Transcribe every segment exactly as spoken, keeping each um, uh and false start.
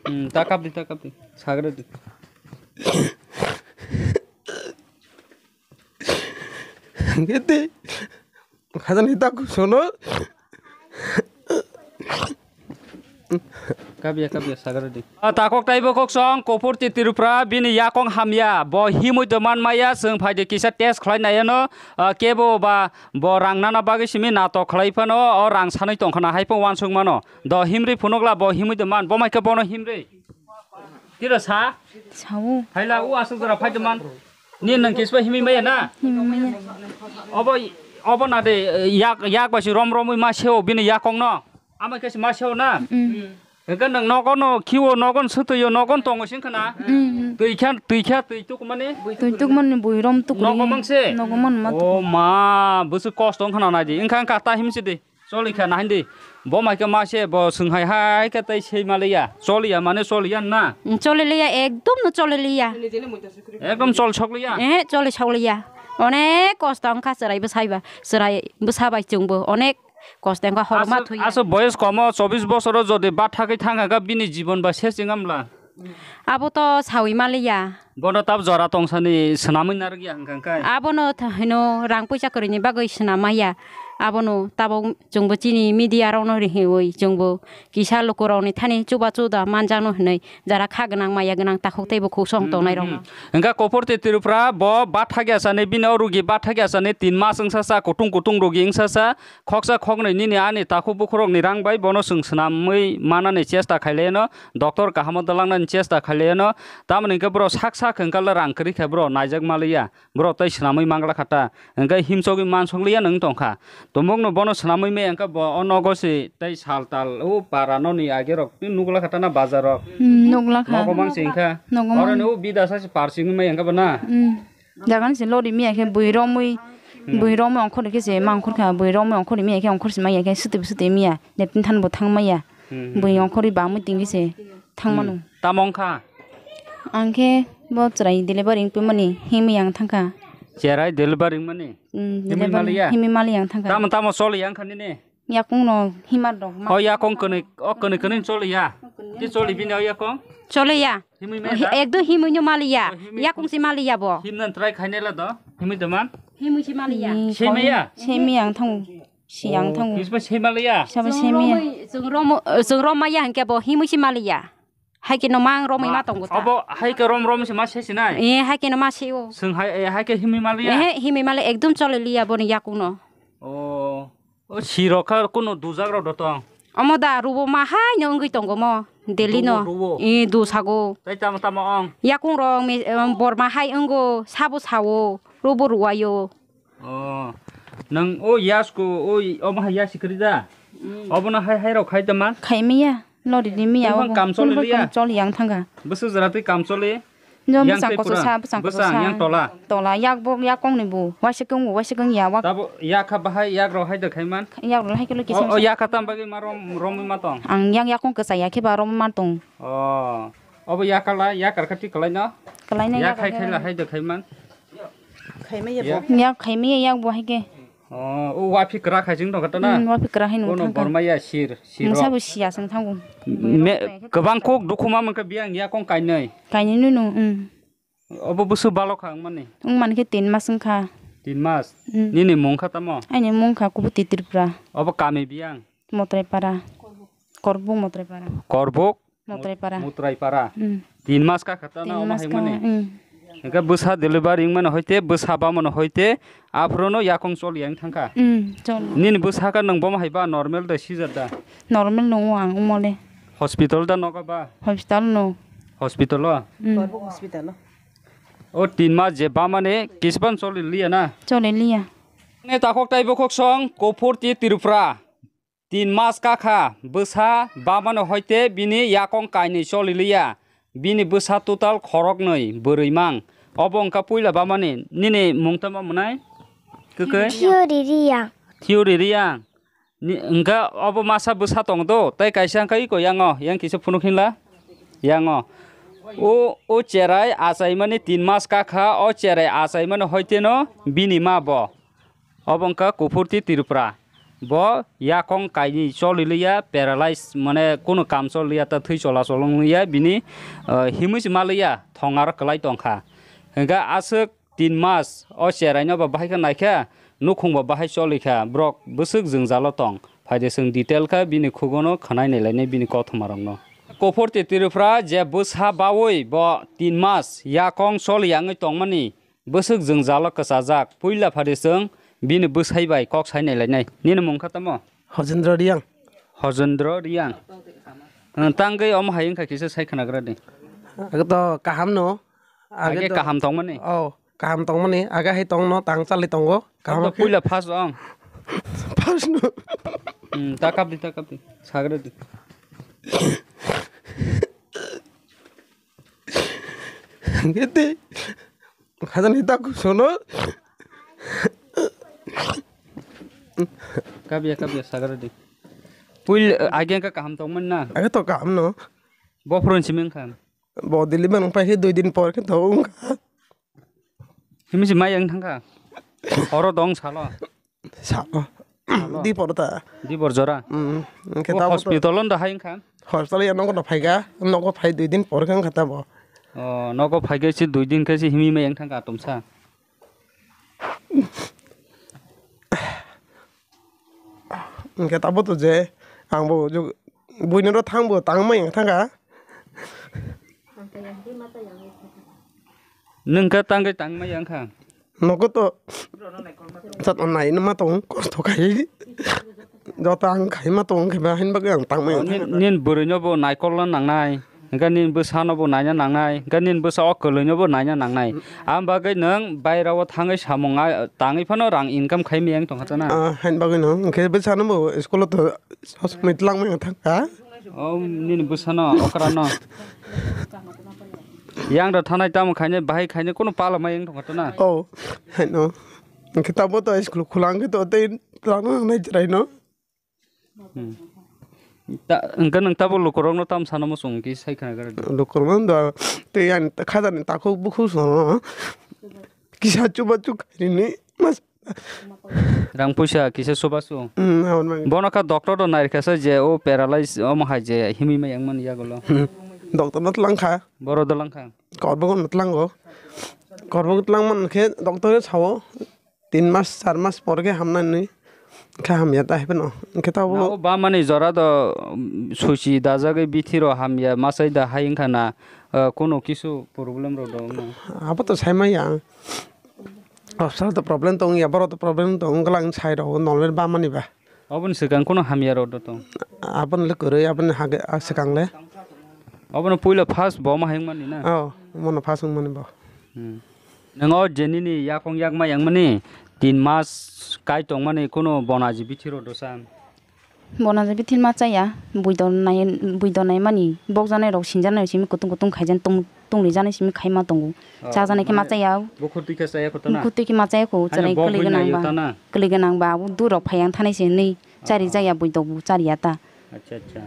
Hmm, ta kap di, ta kap di. Sagra di. Gede. Khajani ta kusono. Kabya, kabya, sagra di. Ah, takok taibo kok song, Kopor T Tripura, bini yakong hamya. Bo himui do man maya, chwng phai di kisa test khlai nai ano. Ah, kebo ba bo rang nana bagwi simi natok khlai phano, o rang sanwi tong khna, hai phano uansuk mano. Do himri phunukla bo himui do man, bo mai khe bono himri. Tira sa? Sao. Phaila u asuk jora phai do man. Ni nang kisba himui maya na? Himui maya. Obo, obo na de, yak, yak bai si rom romwi ma seo bini yakong no. Ama khe si ma seo na? Mm. Hwnkhe nwng nogo no khiwo, nogo no swtwiyo, nogo no tongo sing khna. Mm. Twi kha, twi kha, twi tukmani. Twi tukmani bui rom tukri. Nogo mang se? Nogo man ma tuk. O ma, bwswk kosto wng khna nai di. Wngkha, wngkha, ta himsi di. Choli kha nahindi. Bo mai khe ma se, bo swng hai hai khe tei sei ma liya. Choliya mane choliya na? Mm, choli liya, ekdom no choli liya. Ekdom chol sok liya? Eh, choli sok liya. Onek kosto wngkha chwrai bwsai ba, chwrai bwsa bai chwngbo onek kosto wngkha horma thuya. Aso boyes komo chobis bosoro jodi bathagwi thangkha kha bini jibon ba se chwng amla? Abo to sawi ma liya. Bono tab jora tongsani swnamwi narwkya hwnkha khe. Abono tha-, hino rang puisa kwrwini bagwi swnam maya. Abono tabok chwngbo chini media rokno rihiwi chwngbo kisa lukurokni thani chubachu da manjakno hinwi jara kha gwnang maya gwnang takhuk teibo khuk song tongnai rokno. Hwnkha Kopor T Tripura bo bathagya sani bini o rugi bathagya sani tin mas wngsa sa kutung kutung rugi wngsa sa khoksa khoknwi nini ani takhuk bukhurokni rang bai bono chwng swnamwi manani chesta khailaiano. Doctor kahamo dwlangnani chesta khailaiano, tamoni hwnkhe borok sak sak hwnkhe rang kwrwi khe borok naijak maliya, borok tei swnamwi mangla kha ta, hwnkhe himchogwi mansokliya nwng tongkha. Tumukno bono swnamwi maya hwnkhe bo o nogo se tei sal tal o para noni age rok nukla kha ta na bazar rok. Hmm, nukla kha. Nogo mang se hwnkha. Nogo mang. Oroni o bida sa se parsingwi maya hwnkhe bo na. Hmm. Jagan se lori miya khe bui romwi, hmm, bui romwi ongkhor khe se ma ongkhor kha, bui romwi ongkhor miya khe ongkhor se maya khe swtwi swtwi miya, nepin than bo thang maya. Hmm, hmm, bui hmm. Ongkhorwi bamwi tingwi se thang mano. Hmm. Tamo wngkha? Ang khe bo chwrai delivery wngwi mani himwi ang thangkha. Cherai delivery wngmani? Hmm, himwi delivery maliya? Himwi mali ang thangkha. Tamo, tamo choli ang kha nini? Yakung no himar rok ma. O yakung kwnwi, o kwnwi kwnwi choli ya. Ti choli bini o yakung? Choli ya. Himwi maya da? Ekdom himwi no mali ya. O himwi. Yakung si mali ya bo. Himna try khainai la do. Himwi do man? Himwi si mali ya. Ni semi ya? Semi ang thangu. Si ang thangu. Kisba semi mali ya? Sabo semi ya. Chwng rom, chwng rom maya hwnkhe bo himwi si mali ya. Hai khe no mang romwi ma tongo ta. Abo hai khe rom rom se ma se sinai. Eh, hai khe no ma se o. Chwng hai, eh, hai khe himwi mali ya? Eh, himwi mali ekdom choli liya boni yakung no. O. O sirok kha kuno dujak rok do tong. Omo da rubo ma hai no wngwi tongo mo Delhi no. Rubo, rubo. I du sago. Tai tamo tamo ong. Yakung rok me, em, bor ma hai wngo sabo sao rubo ruwayo. Oh. Nang o yasko o omo hai yasi kri da. Mm. Obono hai hai rok khai da man. Khai miya. Lori di miya. Tong obo. Kam choli liya. Kam choli yang thanga. Bwswk jora twi kam choli. No yang bwsang tei koso pura. Sa, bwsang koso bwsang sa. Yang tola. Tola, yak bo, yak kong ni bo. Waisa kong bo, waisa kong ya, wak. Tabo yak kha bahai, yak rok hai da khai man. Yak rok hai khe lo kisa. O, o yak kha tam bagwi ma rom, romwi ma tong. Ang yang yak kong kwsa ya khe ba rom ma tong. Oh. Obo yak kala, yak kar kha ti kalai no. Kalai no yak yak khai khe. Khai la hai da khai man. Khai ma ya bo. Yak khai ma ya yak bo hai khe. Oh, o wapi kwrak hai chwng tongkha ta na? Hmm, wapi kwrak hai nung thangkha. Bono bormaya sir, sir rok. Mungsa bo siya chwng thango. Me, kwbang kok dukhuma mankha biyang yakong kainwi. Kainwi nunu, hmm. Obo bwswk balok kha wngmani? Wngmani khe tin mas wngkha. Tin mas? Hmm. Nini mung kha tamo? Aini mung kha Kubuti Tripura. Obo kami biyang? Motraipara. Korbuk Motraipara. Korbuk? Motraipara. Motraipara. Mm. Tin mas ka khata na omo hai mani. Mm. Engka bwsa delivery wng mani hoite, bwsa ba mani hoite, aphuru no yakung choli yang thangkha. Mm, choli. Nini bwsa ka nang bomo hai ba normal da, seizure da? Normal no ang umole. Hospital da noga ba? Hospital no. Hospital o? Mm. Hospital o. O tin mas je ba mani kisban choli liya na? Choli liya. Ne takhok tai bokhok song Kopor T Tripura. Tin mas kakha bwsa bamano hoite bini yakong kainwi choli liya. Bini bwsa total khoroknwi bwrwi mang. Obo wngkha puila bamani. Nini mung tamo mwnai? Kwkwi? Theory Reang. Theory Reang. Ni, wngkha obo masa bwsa tong do, tei kaisa wngkha iko yango, yang kisa phunuk hinla. Yango. O, o cherai achaimani tin mas kakha, o cherai achaimani hoiteno bini ma bo. Obo wngkha Kopor T Tripura. Bo yakong kainwi choli liya, paralyze, mane kunu kam choli liya, ta thwi chola cholo wng liya, bini, ah, himwi se ma liya, thong aro kwlai tong kha. Hingkhe aswk tin mas o cherai no bo bahai khe nai kha, nukhung bo bahai choli kha, borok bwswk jwngjalo tong. Phai de chwng detail khe bini khugo no khwnai nai lainai bini kothoma rok no. Kophurti Tripura je bwsa baui bo tin mas yakong choli ya wngwi tongmani, bwswk jwngjalo kwchajak, puila phari chwng bini bwsai bai kok sai nai lainai. Nini mung kha tamo? Hojendra Riang. Hojendra Riang. Nwng tangwi omo hai wngkha kisa sai khwnagra di. Age to kaham no. Age Age to kaham tongmani? Oh, kaham tongmani. Age hai tongno tang chali tongo. Kaham Kaham to khe? Puila first ong. First no. Hmm, ta kap di, ta kap di. Sagra di. Gete. Khajani ta kusono. Kabya, kabya, sagra di. Puil, eh, age ka kaham tongman na? Age to kaham no. Bo phurun simi wngkha? Bo dili man wngpai khe dui din por khe to wngkha. Himi si mai yang thangkha? Oro dong salo? Salo. Salo? Di por ta. Di por jora? Mm, wngkhe O tabo to hospital on da hai wngkha? Hospital ya nogo no phaika, nogo phai dui din por khe wngkha tabo. O, nogo phaika si dui din khe si himi mai yang thangkha atomsa? Hingke tabo to je ang bo ju-, buino ro thang bo tang mai thang kha. Nung khe tang khe tang mai yang kha. Nogo to chat nai ma tong kosto khai. Joto ang khai ma tong khe ba hin bagwi ang tang mai Nin, thang kha. Nin bwrwi no bo naikol na nangnai. Hingke nini bwsano bo naina nangnai, hingke nini bwsa o kwlwino bo naina nangnai. Ang bagwi nwng bairao thangwi samung a-, tangwi phano rang income khai miyang tongkha chana. Ah, hain bagwi no, hingke bwsano bo school o to sosmwi twlangmani thangkha. O nini bwsano, okrano. Yang da thanai tamo khainai, bahai khainai, kono pala mai yang tongkha chana. Oh, haino. Hingke tabo to school khulangkhe to tei twlangna nangnai chwraino. Hmm. Ta-, hwnkhe nwng tabuk lukurokno tamo sana muchung khe sai khna gra di? Lukurokno da tei ani khajani takhuk bukhuk sono kisa chubachu khainwi mas- Rang puisa kisa chubachu. Hmm, aboni bagwi. Bono kha doctor rok nairikha se je o paralyze omo hai je himwi ma yang mani yagulo. Hmm. Doctor no twlang kha. Boro twlang kha. Korbogo no tlango. Korbogo twlang man khe doctor sao. Tin mas, char mas por khe hamnani khe hamya ta hai phano. Hwnkhe tabuk Na o bamani jora do, um, suchi dajagwi bithiro hamya machai da hai wngkha na, uh, kono kisu problem rok do wngno? Abo to sai maya ang. Ofsal to problem tong ya, borok to problem tong wngkha lang sai rok nolwer bamani ba. Oboni swkang kono hamya rok do tong? Aboni le kwrwi, aboni hage, ah, swkang le. Obono puila first bo ma hai wngmani na? Oh, mono first wngmani bo. Hmm. Nwngo je nini yakong yakma yangmani tin mas kai tongmani kunu bonaji bithi rw dosa? Bonaji bithi ma chaya, bui don nai, bui don naimani, bokjaknai rok sinjaknai simi kutung kutung khaijaknai tong, tongrijaknai simi khaima tongo. Oh, chajaknai khe ma mane chaya. Bukhuk twi khe chaya kho tana? Bukhuk twi khe ma chaya kho, Hanya chwrai bok kwlwi bui gwnang naio ba. Tana? Kwlwi gwnang ba, abo durok phai yang thanai se hinwi chari Oh. jaya bui dobu chariya ta. Acha, acha.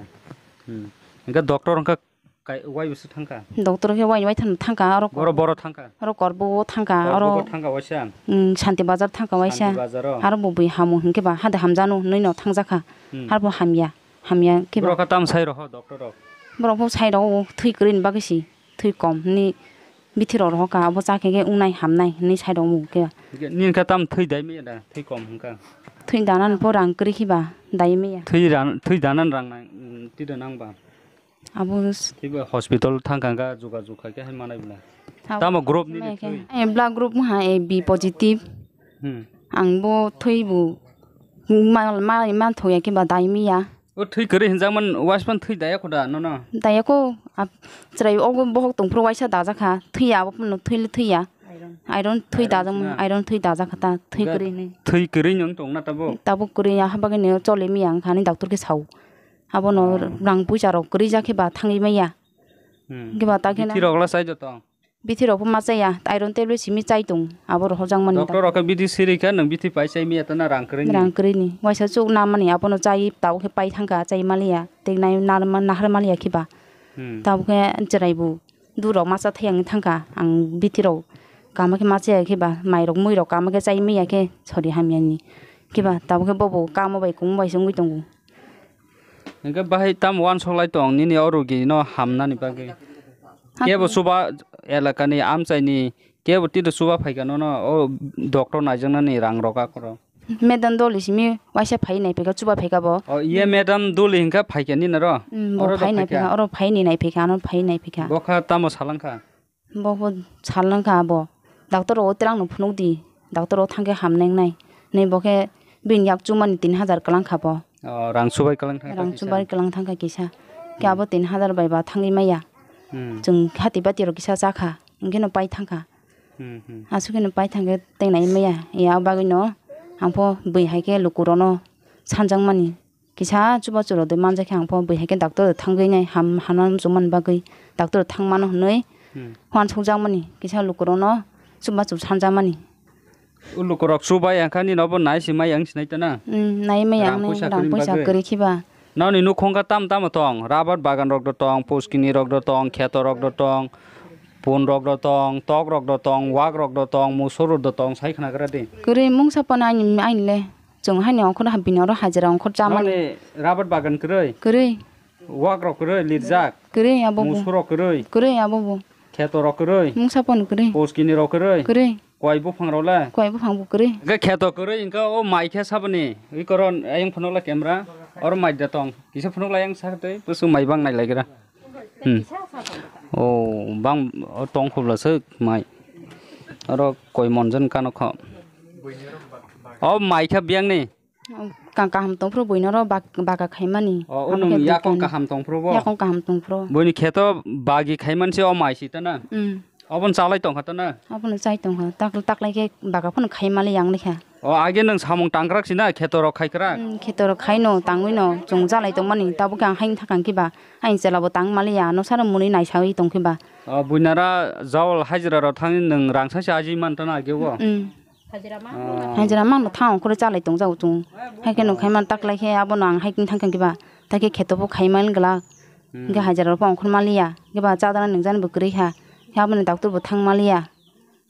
Hmm. Hwnkhe doctor hwnkhe Kai, wai bwswk thangkha? Doctor khe wai wai thang-, thangkha, oro Boro, boro thangkha? Oro Korbo thangkha, Korbo oro, bo thangkha waisa? Mm, Santi Bazar thangkha waisa. Santi Bazar o? Aro bo bui hamo hinkhe ba, hade hamjano hinwi no thangjakha. Hmm. Aro bo hamya, hamya khe ba. Borok kha tam sai roho doctor rok? Borok bo sai roho, thwi kwrwi ni bagwi si, thwi kom hinwi bithi rok rohokha, abo cha khe khe wngnai hamnai hinwi sai roho bo khe ba. Nini kha tam thwi dai manya da, thwi kom hwnkha? Thwi dana ni pho rang kwrwi khe ba, dai manya. Thwi ran-, thwi dana ni rang nang, mm, twi da nang ba? Abo s- Teibo hospital thang kha, hwnkha jogajog khai khe hai manai bwla. Tamo group ni thwi? Ai blood group wngkha A B positive. Hmm. Ang bo thwi bo ma, ma, ma thok ya khe ba dai manya. O thwi kwrwi hinjak man, waisa phano thwi daya kho da nono? Daya kho, ap-, chwrai o bohok tong phuru waisa dajak kha. Thwi ya, abo phano thwi le thwi ya. Iron. Iron thwi Iron dajak sina? Iron thwi dajak kha ta, thwi Ga-, kwrwi hinwi. Thwi kwrwi nwng tong na tabuk? Tabuk kwrwi ya, ha bagwi no choli manya wngkha hinwi doctor khe sao. Abono Oh. rang puisa rok kwrwi jak khe ba thangwi manya. Hmm. Hwnkhe ba ta khe na Bithi rok la chai joto? Bithi rok pho ma chaya, iron tablet simi chai tong, abo rohorjak mani. Doctor rok khe bithi siri khe nwng bithi pai chai manya ta na rang kwrwi ni? Rang kwrwi ni. Waisa chuk na mani abono chai tau khe pai thang kha, chai maliya. Tei nai nar ma-, nahar maliya khe ba. Hmm. Tabo khe chwrai bo. Durok masa thai ang thangkha, ang bithi rok kama khe ma chaya khe ba, mai rok mui rok kama khe chai manya khe sori hamya ni. Kiba tabuk khe bobo kamo bai kumo bai se wngwi tongo. Hingke bahai tam uansuk lai tong nini o rugi no hamnani bagwi. Ha. Kebo chuba elaka ni amchai ni kebo tito chuba phaikha nono o doctor naijaknani rang rok akorok. Madam doli simi waisa phai nai phaikha chuba phaikha bo. O iye madam doli hingkha phaikha nini ro? Mm, bo oro phai nai phaikha, oro phai ni nai phaikha, ano phai nai phaikha. Bokha tamo salangkha? Bo bo salnang kha abo. Doctor o terang no phunuk di. Doctor o thang khe hamnang nai. Nei bo khe bini yak chumani tin hajar kwlang kha bo. O, rang chubai kwlang thang kha kisa. Rang chubai kwlang thang kha kisa. Khe abo tin hajar bai ba thangwi maya. Hmm. Chwng hati bati rok kisa cha kha. Hwnkhe no pai thang kha. Hmm, hmm. Aswk khe no pai thang khe tengnai maya. Ya bagwi no ang pho bui hai khe luku rok no sanjak mani. Kisa chubachu rok de manjak khe ang pho bui hai khe doctor thangwi nai ham hamna muchungmani bagwi doctor thangmano hwnwi Hmm. uansukjakmani kisa lukurokno chubachu sanjakmani. O lukurok chubai ang kha nini obo nai si mai ang sinai tana. Hmm, nai mai ang Rang nai puisa rang kwrwini puisa bagwi. Kwrwi khiba. Noni nukhung kha tam tamo tong, rabar bagan rok do tong, puskini rok do tong, kheto rok do tong, pun rok do tong, tok rok do tong, wak rok do tong, musur rok do tong, sai khna gra di. Kwrwi mungsa pono ani ani le. Chwng haino ongkhor bini oro hajira ongkhor chamani. Noni rabar bagan kwrwi? Kwrwi. Wak rok kwrwi, lirjak? Kwrwi abo bo. Musuk rok kwrwi? Kwrwi abo bo. Kheto rok kwrwi? Mungsa pono kwrwi. Poskini rok kwrwi? Kwrwi. Koi buphang rok le? Koi buphang bo kwrwi. Hwnkhe kheto kwrwi hwnkhe o mai khe saboni? Ui koron ayang phunuk la camera. Oro mai da tong. Kisa phunuk la yang sak tei bwswk mai bang nai lai gra. Hmm. O bang o tong khobla se mai. Oro koi monjon kano kho. O mai kha biyang ni. Ka-, kaham tong phuru buino ro bak-, baka khaimani. O, o Amo nung khe yakong dukhan. Kaham tong phuru bo? Yakong kaham tong phuru. Buini kheto bagi khaiman se o mai si tana. Hmm. Obon chalai tong kha tana. Abono chai tong kha. Tak-, taklai khe baka phano khaimali yang ni kha. O age nung samung tangkrak sina kheto rok khaikrak. Hmm, kheto rok khaino tangwi no chwng jalai tongmani tabuk khe ang haini thakang khiba. Aini chwla bo tang maliya, ano saro mwnwi naisawi tong khiba. O, buinara jawal hajira rok thangwi nwng rang saisa aji mantana age o? Mm. Hajira mangno thang khoro chalai tong jago chung. Hai khe no khai man taklai khe abono ang hai thang khiba. Tai khe kheto bo khai man glak. Mm. Hingke hajira rok bo ongkhor maliya. Hingke ba chadana nwngjani bo kwrwi kha. Khe aboni doctor bo thang maliya.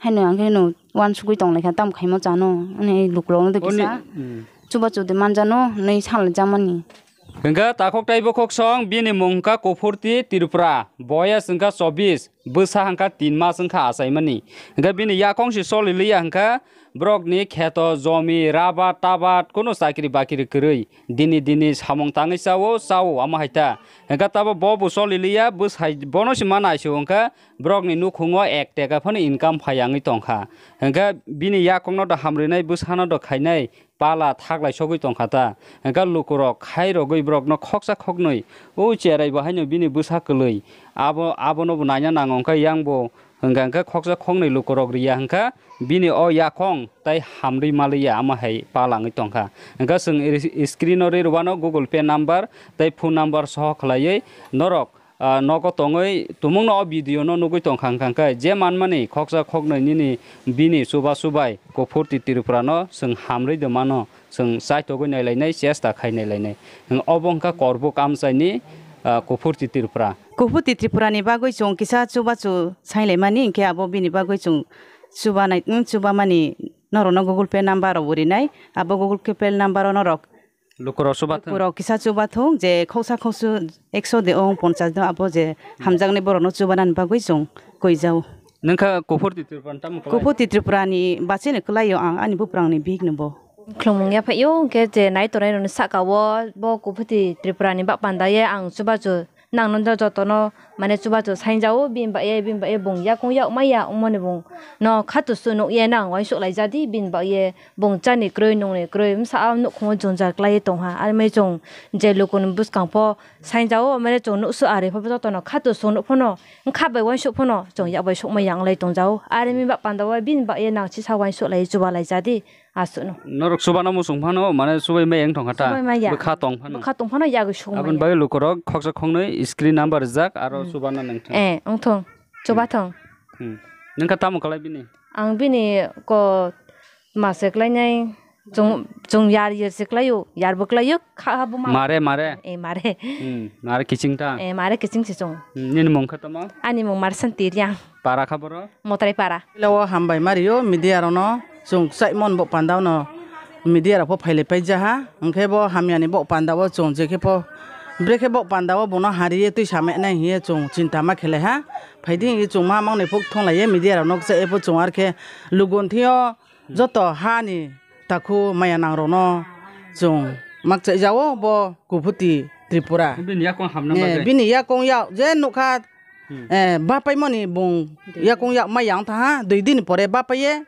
Haino ang khe no uansugwi tong lai kha, tamo khaima chano, ani lukurok no de Oni, kisa mm. Chubachu de manjano, hinwi sanlai jamani. Hwnkha takhok tei bokhok song, bini mung hwnkha Kuphurti Tripura, boyes hwnkha chobbish, bwsa hwnkha tin mas wngkha achaimani. Hwnkha bini yakong se choli liya hwnkha, borokni kheto, jomi, rabat, tabat, kunu chakri bakri kwrwi. Dini dini samung tangwi chao, chao, amo hai ta. Hwnkha tabo bo bo choli liya, bwsai bono se ma naisio hwnkha, borokni nukhungo ek teka phano income phai yangwi tongkha. Hwnkhe bini yakungno do hamrwnai, bwsano do khainai, pala thaklai sogwi tongkha ta. Hwnkhe lukurok khai rogwi borokno khoksa khoknwi, o cherai bo haino bini bwsa kwlwi. Abo, abono bo naina nango, hwnkhe yang bo hwnkha hwnkhe khoksa khoknwi lukurok riya hwnkha bini o yakung tai hamrwi maliya, amo hai pala wngwi tongkha. Hwnkhe chwng ri-, screen o ri rwano Google Pay number tai phone number soho khwlaiwi norok ah, nogo tongwi tumungno o video no nugwi tongkha, hwnkha hwnkhe je manmani khoksa khoknwi nini bini chuba chubai Kuphurti Tripura no chwng hamrwi de mano, chwng chaitogwi nailainai, chesta khai nailainai. Hwng obo wngkha Korbuk amchaini, ah, Kuphurti Tripura. Kuphurti Tripura ni bagwi chwng kisa chubachu sailaimani, hinkhe abo bini bagwi chwng chubanai, mm, chubamani norokno Google Pay number rok bo rinai, abo Google Pay number o norok Lukurok chubathung. Lukurok kisa chubathung je khoksa khoksu ekso de ong ponchas de abo je hamjaknai borokno chubanani bagwi chwng koi jao. Nungkha Kuphurti Tripura ni tamo kwlai? Kuphurti Tripura ni bacheno kwlaio ang ani buprang ni bihik no bo. Khulumung yaphaio hwnkhe je nai tongnai rokni saka o bo Kuphurti Tripura ni bak panda ye ang chubachu Nang no joto no mane chubachu sainjao, bini bagwi, bini bagwi bung yakung yak maya wngmani bung no khatu su nuk ye nang uansuk lai jadi, bini bagwi bung chani kwrwi nungni kwrwi bwsa a nukhungo jwngjal kwlai tongha. Ari mai chwng je luku ni bwskang pho sainjao, mane chwng nuksu ari pho joto no khatu su nuk phano wngkha bai uansuk phano chwng yak bai sukmaya wng lai tongjao. Ari mi ba panda o bini bagwi nang chisa uansuk lai chuba lai jadi. Aswkno. Norok chubana muchung phano, mane chubai maya wng tongkha ta? Chubai maya. Bwkha tong phano. Bwkha tong phano yagwi song maya. Aboni bagwi lukurok khoksa khoknwi screen number rijak, aro chubana nang thang. Eh, wng thong. Chuba thong. Hmm. Nungkha tamo kwlai bini? Ang bini ko mase kwlainai, chung, chung yar yar se kwlaio, yar bo kwlaio, kha bo ma. Mare, mare. Eh, mare. Hmm, mare kiching ta? Eh, mare kiching se chung. Hmm, nini mung kha tamo? Ani mung Marsanti Riang. Para kha boro? Motrai para. Ilo o hambai mario media rono, chwng chaimon bo panda no Media rok pho phailai paijak ha, hwnkhe bo hamyani bo panda o chwng je khe pho, brekhe bo panda o bono hariye twi samai nai hiye chwng chinta ma khelai ha. Phaidi hinwi chwng ma mangni phuk thunglaiye media rok nok cha epho chwng arkhe lugon thio joto hani takhu maya nang rokno chwng mak cha jao bo Kuphuti Tripura. Bini yakung hamna Eh, bagwi. Bini yakung yak je nukha, Hmm. Eh, bapaimani bung yakung yak ma yang tha ha, dui din pore bapaiye.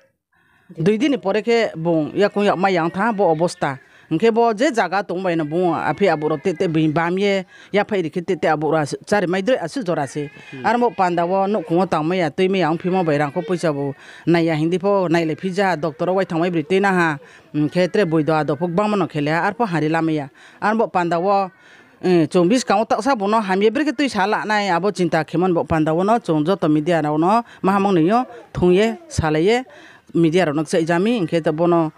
Dui din ni pore khe bung yakung yak ma yang tha bo obosta. Hwnkhe bo je jaga tong bai no bung aphi aborok te te bini bam ye yaphai rikhe te te aborok as-, chari mai dre aswk jora se. Hmm. Aro bo panda o nukhung o tang maya twi maya wng phimo bai rang kho puisa bo naiya hindi pho nailai phija doctor o wai thang mai bwrwi twi naha. Hwnkhe tre bui do ado phuk bangma no khele ha arpho hari lamaya. Aro bo panda o Eh, chwng bwskango taksa bono hamya brekhe twi sa lanai, abo chinta khe man bo panda o no chwng joto media rok no mahamung nwi o thung ye salai ye media rok no chaijami, hwnkhe to bono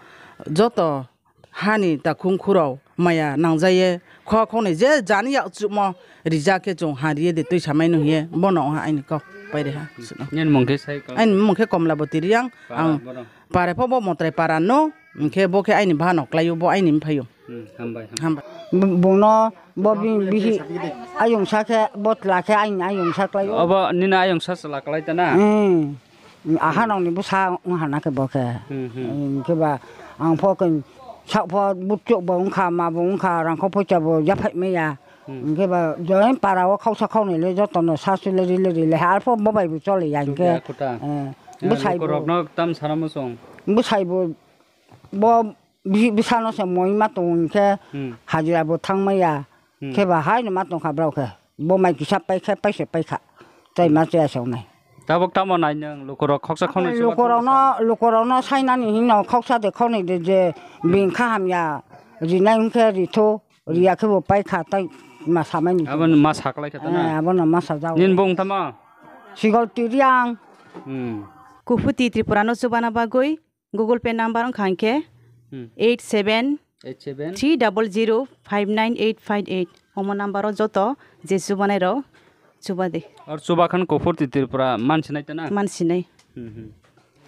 joto hani takhung khurao maya nangja ye khok khoknwi je jani yak chukmo rijak khe chwng ha riye de twi samai nung ye bono wngha aini kok pairi ha. Nini mung khe sai kok? Aini mung khe Komlaboti Riyang, Para ang bono. Pare pho bo Motrai para no, hwnkhe bo khe aini bhano klai o, bo aini mphaio. Hmm, hambai, hambai. Hambai. Bu-, bungno bo bi-, bihi ayungsa khe, bo chwla khe aini ayungsa klai o. Obo nini ayungsa chwla klai ta na? Hmm. Ahanokni bwsa wng hana khe bo khe. Hmm, hmm. Hwnkhe ba ang pho khe sak pho butchuk bo wngkha, ma bo wngkha, rang kho phocha bo yaphai maya. Hmm. Hwnkhe ba join para o khausa khaunwi le jotono sa sui le ri le ri le ha, arpho bo bai bo choli ya hwnkhe. Chukya khuta. Eh, eh, bwsai bo. Lukurokno tam sana muchung. Bwsai bo, bo bi-, bwsano se moi ma tongo hwnkhe Hmm. hajira bo thang maya. Hmm. Khe ba hai no ma tong kha brao khe. Bo mai kisa pai khe pai se pai kha. Tei ma chaya se wngnai. Tabuk tamo nai nwng lukurok khoksa khonwi se ma tong Lukurokno, sa. Lukurokno sainani hino khoksa de khonwi de je Hmm. bini kha hamya rinai hwnkhe ritho. Riya khe bo pai kha, tai ma samai ni. Abo ma saklai kha ta na? Eh, abo no ma sajao. Nin bung tama? Sigol Tiriang. Hmm. Kuphuti Tripura no chubana bagwi Google Pay number wngkha hinkhe Hmm. eight seven Eight seven. three double zero five nine eight five eight. Omo number o joto je chubanai rok chubadi. Or chuba khan Kuphuti Tripura mansinai ta na? Mansinai. Hmm, hmm.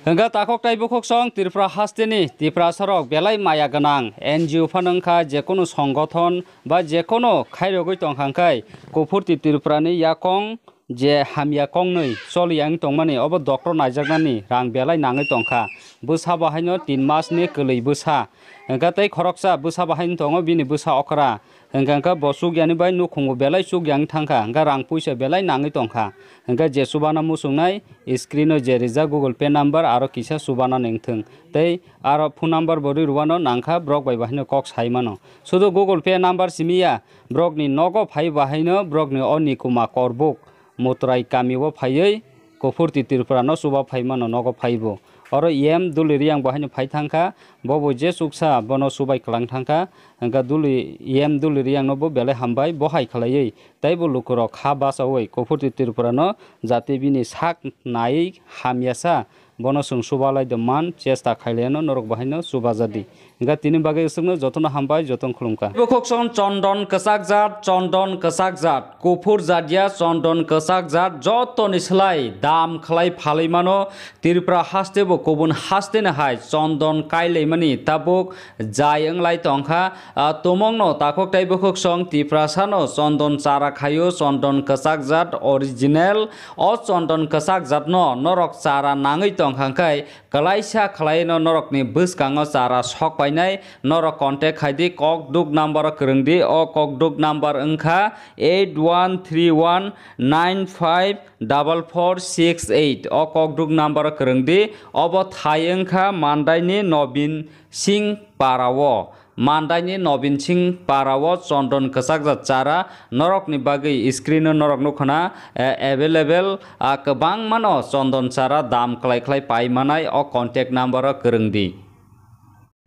Hwnkhe takhok tei bukhuk song Tripura hasteni Tiprasarok belai maya gwnang N G O phano wngkha, jekunu songothon ba jekunu khairogwi tongkha hwnkhe Kuphuti Tripurani yakong je hamya kongnwi choli yang tongmani obo doctor naijaknani rang belai nangwi tongkha. Bwsa bo haino tin masni kwlwi bwsa. Hwnkhe tei khoroksa bwsa bo haino tongo bini bwsa okra. Hwnkhe hwnkhe bo chukyani bai nukhungo belai chukyang thangkha, hwnkhe rang puisa belai nangwi tongkha. Hwnkhe je chubana muchungnai screen o je rijak Google Pay number aro kisa chubana nengthwng. Tei aro phone number bo rwi rwano nangkha, borok bai bo haino kok sai mano. Sudu Google Pay number simi ya, borokni nogo phai bo haino borokni o Nikuma Korbuk Mutrai kami o phaiwi Kuphuti Tripura no chuba phai mano nogo phai bo. Oro E M Duli Riyang bo haino phai thangkha, bo bo je chuksa bono chubai kwlang thangkha, hwnkhe Duli, E M Duli Riyang no bo belai hambai bo hai khlaiwi tei bo lukurok ha bachaui Kuphuti Tripura no jati bini sak naiwi hamya sa bono chwng chuba lai de man chesta khailaiano norok bo haino chuba jadi. Hwnkhe tini bagwi aswkno jotono hambai, jotono khulumkha. Bukhuk song chondon kwchak jat, chondon kwchak jat, kuphur jat ya chondon kwchak jat, jotoni slai dam khlai phalwi mano. Tripura haste bo kubun haste ni hai chondon kailaimani tabuk jai wnglai tongkha. Ah, tumungno takhuk tei bukhuk song Tiprasano chondon chara khaio, chondon kwchak jat original. O chondon kwchak jatno norok chara nangwi tongkha hwnkhe, kwlaisa khwlaino norokni bwskango chara sok painai, norok contact khai di, kokduk number o kwrwng di. O kokduk number wngkha eight one three one nine five double four six eight. O kokduk number o kwrwng di. Obo thai wngkha Mandaini Nobin Singh para o. Mandaini Nobin Singh para o chondon kwchakjak chara norokni bagwi screen o norok nukho na, eh, available, ah, kwbangmano chondon chara dam kwlai khlai pai manai o contact number o kwrwng di.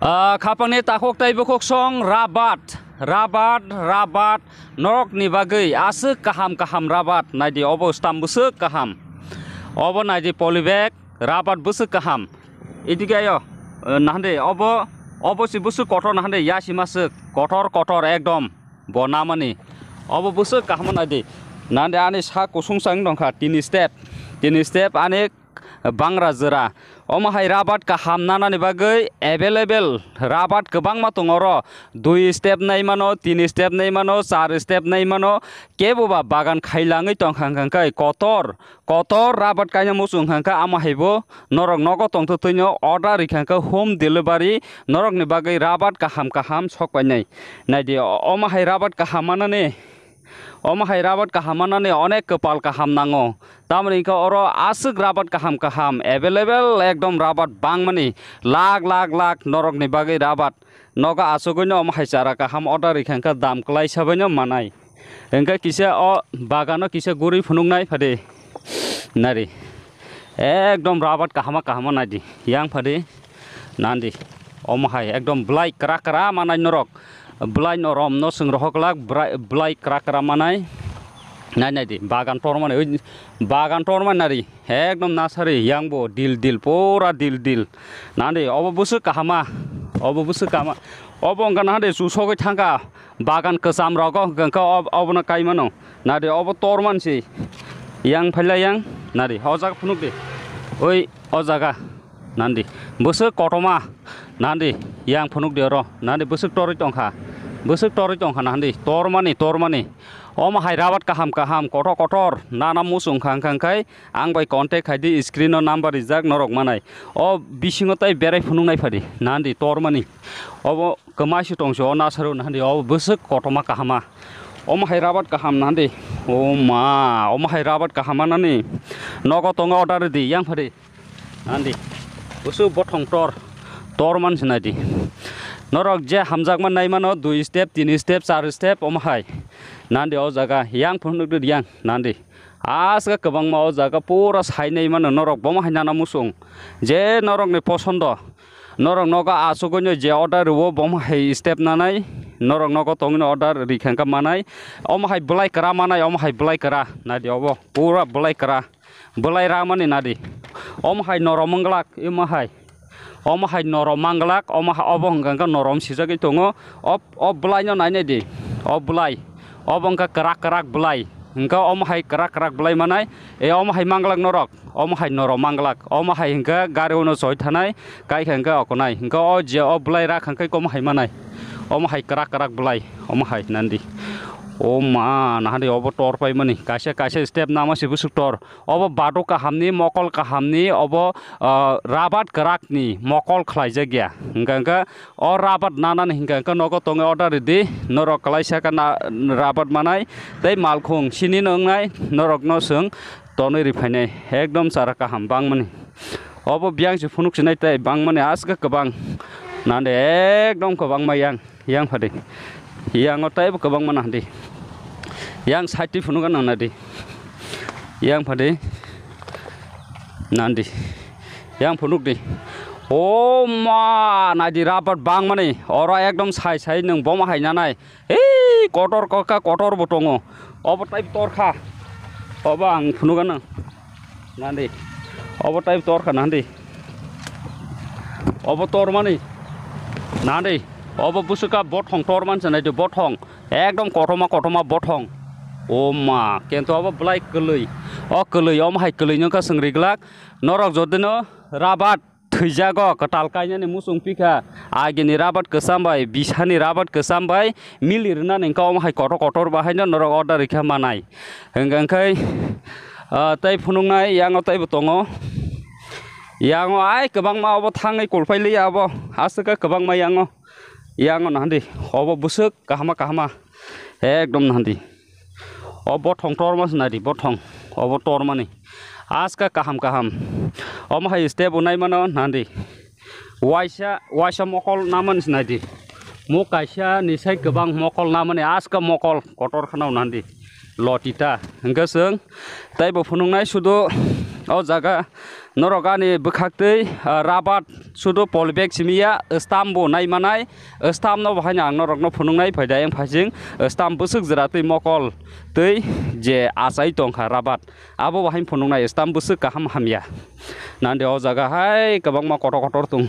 Ah, khapangni takhuk tei bukhuk song rabat, rabat, rabat, norokni bagwi aswk kaham kaham rabat naidi obo stam bwswk kaham. Obo naidi polybag, rabat bwswk kaham. Idike ayo, eh, nahande obo, obo si bwswk kotor nahande yasi maswk, kotor kotor ekdom bo namani. Obo bwswk kaham naidi. Nahande ani sak kusung sang dongkha tini step, tini step ani bangra jora. Omo hai rabat kaham nanani bagwi available rabat kwbangma tongo oro. Dui step nai mano, tin step nai mano, char step nai mano. Kebo ba bagan khailangwi tongkha hwnkha khe kotor, kotor rabat kaina muchung hwnkha khe amo haibo norok nogo tongtwtwino order rikha hwnkha home delivery norokni bagwi rabat kaham kaham sok painai. Naidi, o-, omo hai rabat kaham manani, omo hai rabat kaham manani onek kwpal kaham nango. Tamoni hwnkhe oro aswk rabat kaham kaham available, ekdom rabat bangmani, lakh lakh lakh norokni bagwi rabat. Nogo achugwino omo hai chara kaham order rikha hwnkhe dam kwlai sabaino manai. Hwnkhe kisa o bagano kisa guri phunuknai phadi. Nari. Ekdom rabat kahama kahama naidi. Yang phadi. Nandi. Omo hai ekdom belai kra kra manai norok. Belai norom no chwng rohok lak bra-, belai kra kra manai. Nai naidi. Bagan tor manai. Oi, bagan tor manai nari. Ekdom nasari yang bo dil dil pura dil dil. Nandi obo bwswk kahama. Obo bwswk kahama. Obo wngkha nandi chusogwi thangkha. Bagan kwcham rogo hwnkhe ob-, obono kai mano. Nadi obo tor mansi. Yang phaila yang. Nadi o jaga phunuk di. Oi o jaga. Nandi. Bwswk kotorma. Nandi. Yang phunuk di oro. Nandi bwswk torwi tongkha. Bwswk torwi tongkha nandi. Tor mani, tor mani. Omo hai rabat kaham kaham, kotor kotor. Nana muchung kha hwnkha hwnkhe ang bai contact khai di, screen o number rijak norok manai. O bisingo tai berai phunuk nai phadi. Nandi tor mani. Obo kwmai se tong se o nasaro nahandi, obo bwswk kotorma kahama. Omo hai rabat kaham nahandi. O ma, omo hai rabat kaham manani. Nogo tongo order di, yang phadi. Nahandi. Bwswk bothong tor. Tor man se naidi. Norok je hamjakma nai mano, dui step, tin step, char step, omo hai. Nahandi o jaga, yang phunuk di yang, nahandi. Aswk kwbangma o jaga pura sainai mano norok bomo hai nana muchung. Je norokni posondo. Norok nogo achugwino je order rwo, bomo hai step nanai, norok nogo tongwino order rikha hwnkha manai, omo hai belai kwra manai, omo hai belai kwra, nadi obo pura belai kwra, belai ramani nadi, omo hai norom manglak, omo hai, omo hai norom manglak, omo ha-, obo hwnkha hwnkha norom sijagwi tongo, o, o belaino nainai di, o belai, obo hwnkha kwrak kwrak belai, hwnkha omo hai kwrak kwrak belai manai, e omo hai manglak norok. Omo hai norom manglak, omo hai hwnkhe gari uno choi thanai, kai kha hwnkhe okonai, hwnkhe o je o belai rak hwnkhe omo hai manai, omo hai kwrak kwrak belai, omo hai nandi. O ma, nahadi obo tor paimani, kaisa kaisa step nama se bwswk tor. Obo baduk kahamni, mokol kahamni, obo, ah, rabat kwrakni mokol khlaijak ya. Hwnkhe hwnkhe o rabat nanani hwnkhe hwnkhe nogo tongwi order ridi, norok kwlaisa khe na rabat manai tei malkhung sinino wngnai norokno chwng tonwi riphainai ekdom chara kaham bangmani. Obo biyang se phunuk sinai tei bangmani aswk kwbang nande ekdom kwbangma yang, yang phadi. Yango teibo kwbangma nahdi. Yang side twi phunuk nang nadi. Yang phadi. Nandi. Yang phunuk di. O ma, naidi rabar bangmani. Oro ekdom sai sai nwng bomo hai nanai. Hei, kotor kokha, kotor bo tongo. Obo tai tor kha. Obo ang phunuk nang. Nandi. Obo tai tor kha nandi. Obo tor mani. Nandi. Obo busuka bothong tor man sanai de bothong. Ekdom kotorma kotorma bothong. O ma, kento obo belai kwlwi. O kwlwi, omo hai kwlwi nokha swng riglak. Norok jodino rabat thwijago kwtal kainani muchung pikha. Agini rabat kwcham bai, bisani rabat kwcham bai mili rwnani hwnkha omo hai kotor kotor bahaino norok order rikha manai. Hwnkha hwnkhe, ah, tei phunuknai yango teibo tongo. Yango ai kwbangma obo thangwi kulphailiya obo. Aswk khe kwbangma yango. Yango nahandi. Obo bwswk kahama kahama. Ekdom nahandi. O bothong torma se naidi, bothong. Obo tormani. Aska kaham kaham. Omo hai step bo naimano nahandi. Waisa, waisa mokol namani se naidi. Mo kaisa ni sai kwbang mokol namani aska mokol kotor khanao nahandi. Lotita. Hwnkhe chwng teibo phunuknai sudu o jaga norok ani bwkhak tei, ah, rabat sudu polybag simiya stamp bo naimanai. Stamp no bo haino ang norokno phunuknai phaida yang phaising stamp bwswk jwra tei mokol tei je achai tongkha rabat abo bo haino phunuknai stamp bwswk kaham hamya. Nande o jaga hai kwbangma kotor kotor tong.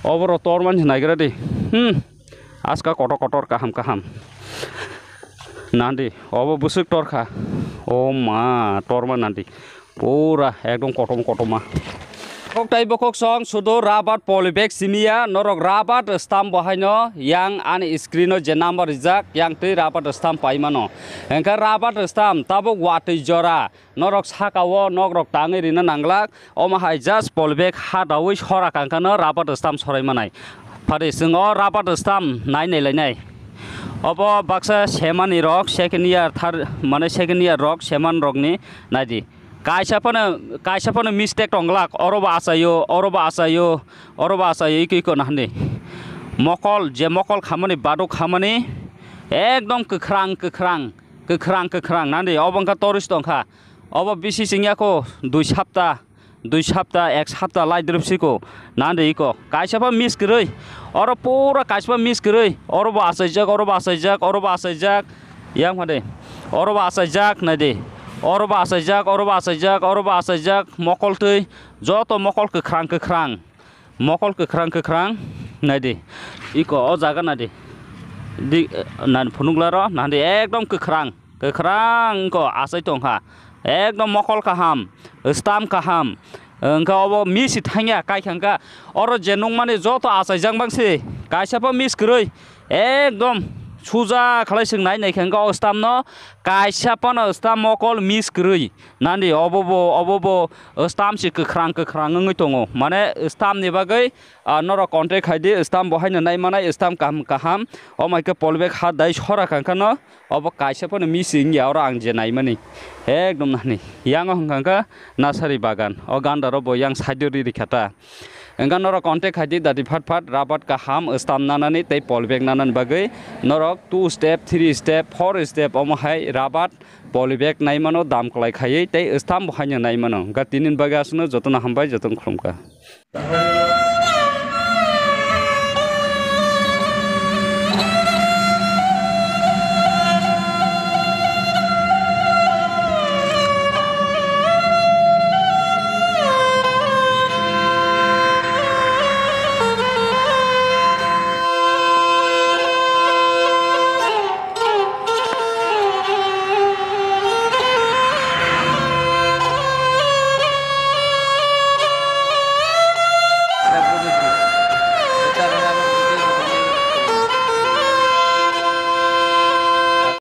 Oboro tor mansi naigra di. Hmm. Aska kotor kotor kaham kaham. Nandi, obo bwswk torkha. O ma, torma nandi. Pura ekdom kotom kotoma. Kok tai bokhok song sudu rabat polybag simiya, norok rabat stamp bo haino yang ani screen o je number rijak, yang twi rabat stamp pai mano. Engkha rabat stamp tabuk watwi jora, norok saka o nok rok tangwi rina nanglak, omo hai just polybag ha dawi sora kangkha no rabat stamp sorai manai. Phari chwng o rabat stamp nai nai lainai. Obo baksa semani rok second year, third, mane second year rok seman rokni naidi. Kaisa phano, kaisa phano mistake tonglak, oro bo achaio, oro bo achaio, oro bo achaio, iko iko nahani. Mokol, je mokol khamani, baduk khamani, ekdom kwkhrang, kwkhrang, kwkhrang, kwkhrang, nandi, obo wngkha tourist tongkha. Obo bisi chwngya kho, dui sapta, dui sapta, ek sapta lai drop siko, nandi iko. Kaisa pha miss kwrwi, oro pura kaisa pha miss kwrwi, oro bo achaijak, oro bo achaijak, oro bo achaijak, yang phade, oro bo achaijak, naidi, oro bo achaijak, oro bo achaijak, oro bo achaijak, mokol twi, joto mokol kwkhrang kwkhrang, mokol kwkhrang kwkhrang, naidi, iko o jaga naidi, di, nani phunukla ro, nandi ekdom kwkhrang. Kwkhrang wngkha, achai tongkha. Ekdom mokol kaham, stamp kaham. Wngkha obo miss thangya, kaikha wngkha. Oro je nukmani joto achaijak bangsi. Kaisa pho miss kwrwi. Ekdom suja khlai swk nai naikha wngkha o stamp no. Kaisa phano stamp mokol miss kwrwi. Nandi obo bo, obo bo stamp si kwkhrang kwkhrang wngwi tongo. Mane stamp ni bagwi, ah, norok contact khai di, stamp bo haino nai manai, stamp kaham kaham. O mai khe polybag ha dai sora kha wngkha no. Obo kaisa phano missing ya, oro ang je naimani. Ekdom nani. Yang o hwnkha kha nasari bagan. O ganda ro bo yang side o ri rikha ta. Engkha norok contact khai di dati phat phat rabat kaham stamp nanani tei polybag nanani bagwi norok two step, three step, four step omo hai rabat polybag naimano dam kwlai khaiwi tei stamp bo haino naimano. Ga tinin bagwi aswkno jotono hambai, jotono khulumkha.